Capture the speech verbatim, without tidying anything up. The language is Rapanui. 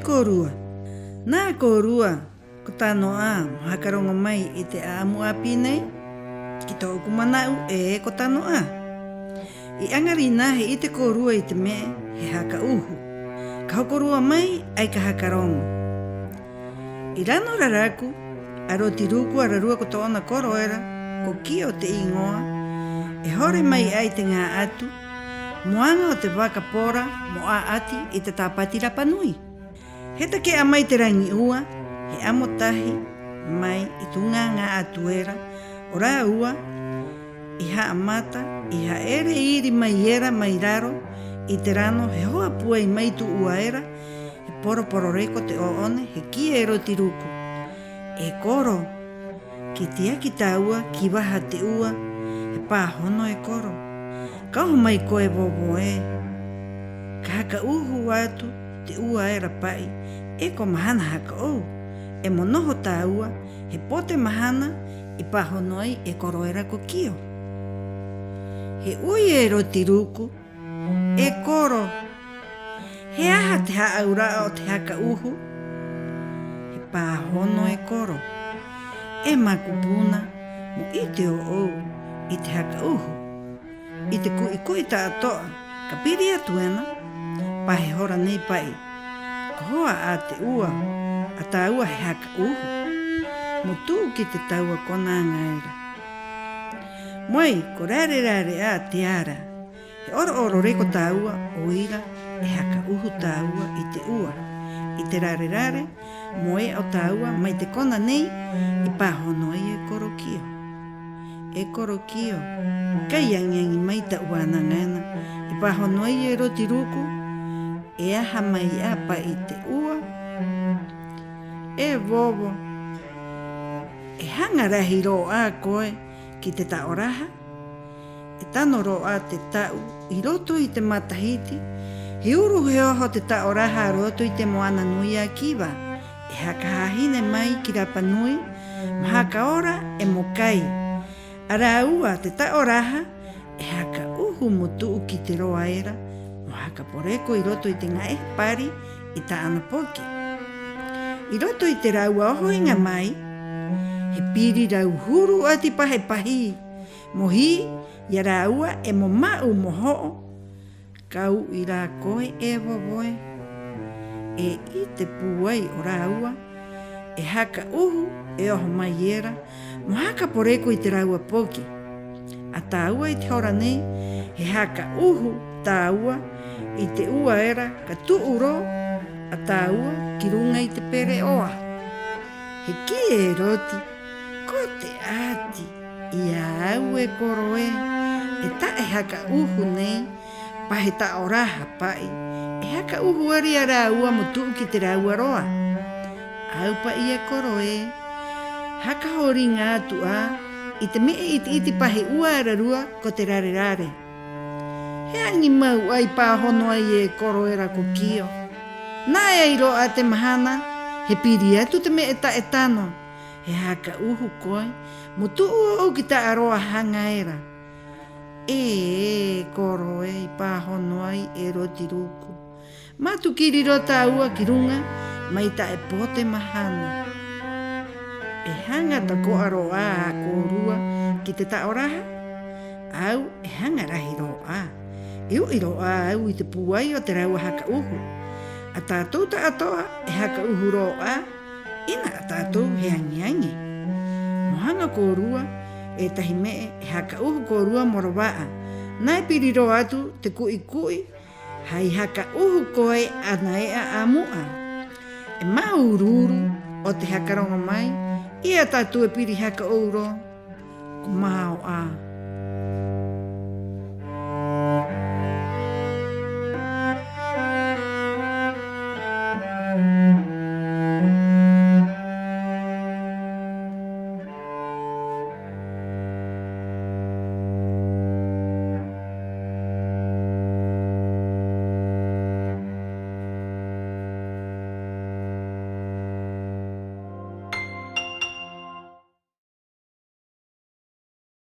kōrua. Nā kōrua ko tano 'ā mo haka roŋo mai i te 'a'amu 'āpī nei? Ki tō'oku mana'u, 'ē, ko tano 'ā. I 'aŋa rinā he 'ite kōrua i te me'e he haka 'uhu. Ka hoko rua mai 'ai ka haka roŋo. 'I Rano Raraku, a Roti Ruku ararua ko tō'ona koro era, ko Kio te 'īŋoa, e hore mai 'ā i te ŋā'atu mo aŋa o te vaka pora mo 'a'ati i te tāpati rapa nui. He take'a mai te raŋi 'ua, he 'amo tahi mai i tū ŋā ŋā'atu era o rāua i ha'amata i ha'ere iri mai era mai raro i te rano, he hoa pūai mai tū 'ua era, he poro-poro reko te 'ō'one, he kī e Roti Ruku: E koro, ki tiaki tāua ki vaha te 'ua, he pāhono e koro. Ka oho mai koe, e vovo ē, ka haka 'uhu atu te 'ua era pa'i, 'e ko mahana haka 'ou, 'e mo noho tāua he pote mahana i pāhono ai e koro era ko Kio. He 'ui e Roti Ruku: E koro, ¿he aha te hā'aura'a o te haka 'uhu? He pāhono e koro: E makupuna, mo 'ite ō'ou i te haka 'uhu, i te ku'i-ku'i ta'ato'a ka piri atu ena, pa he hora nei pa'i ko hoa 'ā te 'ua a tāua he haka 'uhu. Mo tu'u ki te tāua kona aŋa era. Mo ai ko rare-rare 'ā te ara. He 'oro-'oro reko tāua, 'o ira e haka 'uhu tāua i te 'ua, i te rare-rare mo e'a o tāua mai te kona nei i pāhono ai e koro Kio. E koro Kio, kai aŋi-aŋi mai tā'u vānaŋa ena i pāhono ai e Roti Ruku. ¿E aha mai 'ā pa'i te 'ua? E vovo, e haŋa rahi rō 'ā koe ki te ta'oraha. E tano rō 'ā te ta'u 'i roto i te matahiti, he uru he oho te ta'oraha a roto i te moana nui a Kiva, e haka hāhine mai ki Rapa Nui mo haka ora 'e mo kai. A rāua te ta'oraha e haka 'uhu mo tu'u ki te roa era mo haka poreko 'i roto i te ŋa'ehe pari i tā'ana poki. 'I roto i te rāua oho iŋa mai, he piri rau huru 'ati pa he pahī mo hī i a rāua 'e mo ma'u mo ho'o. Ka u'i rā koe, e vovo ē, e 'ite pūai o rāua e haka 'uhu e oho mai era mo haka poreko i te rāua poki. A tāua 'i te hora nei, he haka 'uhu tāua i te 'ua era ka tu'u rō a tāua ki ruŋa i te pere'oa. He kī e Roti: Ko te 'ati i a au, e koro ē, e ta'e haka 'uhu nei pa he ta'oraha pa'i, e haka 'uhu era i a rāua mo tu'u ki te rāua roa. A au pa'i, e koro ē, haka hōriŋa atu 'ā i te me'e 'iti-'iti pa he 'ua ararua ko te rare-rare. He aŋi mau 'ā i pāhono ai e koro era ko Kio. Nā e ai rō 'ā te mahana, he piri atu te me'e ta'e tano, he haka 'uhu koe mo tu'u ō'ou ki ta'a roa haŋa era. E, e koro ē, i pāhono ai e Roti Ruku, matu kiri rō tāua ki ruŋa mai ta'e pō te mahana. E haŋa tako'a rō 'ā a kōrua ki te ta'oraha, a au e haŋa rahi rō 'ā. E u'i rō 'ā a au i te pūai o te rāua haka 'uhu. A tātou ta'ato'a e haka 'uhu rō 'ā, 'ina a tātou he aŋi-aŋi. Mo haŋa kōrua e tahi me'e, e haka 'uhu kōrua mo rava'a. Nā e piri rō atu te ku'i-ku'i hai haka 'uhu koe ana e'a a mu'a. E māuru-uru o te haka roŋo mai i a tātou e piri haka 'ou rō. Ko mao 'ā,